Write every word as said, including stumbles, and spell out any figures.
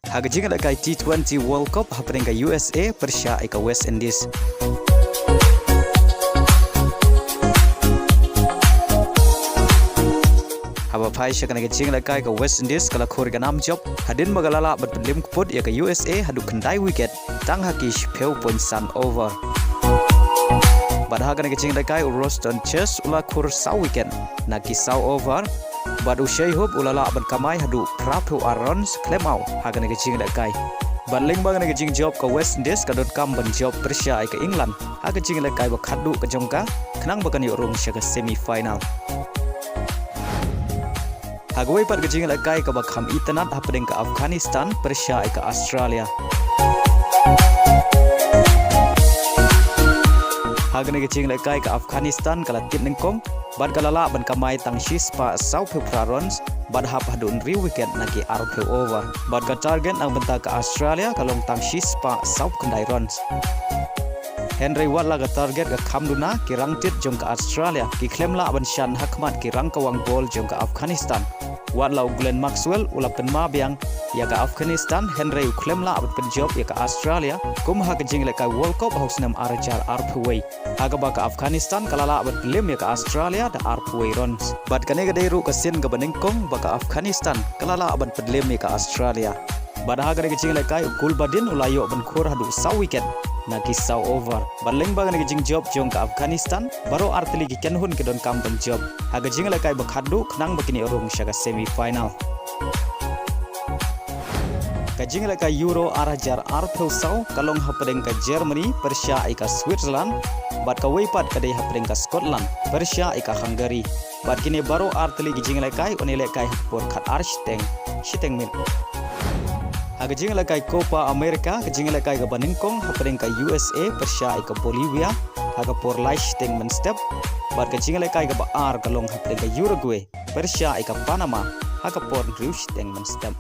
Ha ka jingïalehkai T twenty World Cup hapdeng ka U S A pyrshah ïa ka West Indies. Haba phai sha kane ka jingïalehkai ka West Indies ka la khur ïa ka nam jop hadien ba ka la lah ban pynlem kput ïa ka U S A haduh khyndai wicket tang ha ki shiphew point san over. Bad ha kane ka jingïalehkai u Roston Chase u la khur saw wicket na ki saw over. Bad u Shai Hope u la lah ban kamai haduh phraphew ar runs khlem out ha kane ka jingïalehkai. Bad lyngba kane ka jingjop ka West Indies ka donkam ban jop pyrshah ïa ka England ha ka jingïalehkai ba khatduh ka jong ka khnang ba kan ïoh rung sha ka semi final. Ha kawei pat ka jingïalehkai kaba kham itynnad hapdeng ka Afghanistan pyrshah ïa ka Australia. Ha kane ka jingïalehkai ka Afghanistan ka la tip nyngkong bad ka la lah ban kamai tang shispah sawphew phra runs bad hap haduh hynriew wicket na ki arphew over. Bad ka target na ka bynta ka Australia ka long tang shispah sawphew khyndai runs. Hynrei wat la ka target ka kham duna, ki rangtit jong ka Australia ki khlem lah ban shan ha khmat ki rangkawang bol jong ka Afghanistan. Wat la u Glenn Maxwell u la pynma biang ïa ka Afghanistan hynrei u khlem lah ban pynjop ïa ka Australia kum ha ka jingïalehkai World Cup ha u snem ar hajar arphew wei, ha kaba ka Afghanistan ka la lah ban pynlem ïa ka Australia da arphew wei runs. Bad kane ka dei ruh ka sien kaba nyngkong ba ka Afghanistan ka la lah ban pynlem ïa ka Australia. Bad ha kane ka jingïalehkai u Gulbuddin u la ïoh ban khur haduh saw wicket na ki saw over. Bad lyngba kane ka jingjop jong ka Afghanistan baroh artylli ki kynhun ki donkam ban jop ha ka jingïalehkai ba khatduh khnang ba kin ïoh rung sha ka semi final. Ka jingïalehkai Euro ar hajar arphew saw ka long hapdeng ka Germany pyrshah ïa ka Switzerland bad kawei pat ka dei hapdeng ka Scotland pyrshah ïa ka Hungary. Bad kine baroh artylli ki jingïalehkai yn ïalehkai ha ka por khatar shiteng, shiteng miet. Ha ka jingïalehkai Copa America ka jingïalehkai kaba nyngkong hapdeng ka U S A pyrshah ïa ka Bolivia ha ka por lai shiteng mynstep. Bad ka jingïalehkai kaba ar ka long hapdeng ka Uruguay pyrshah ïa ka Panama ha ka por hynriew shiteng mynstep.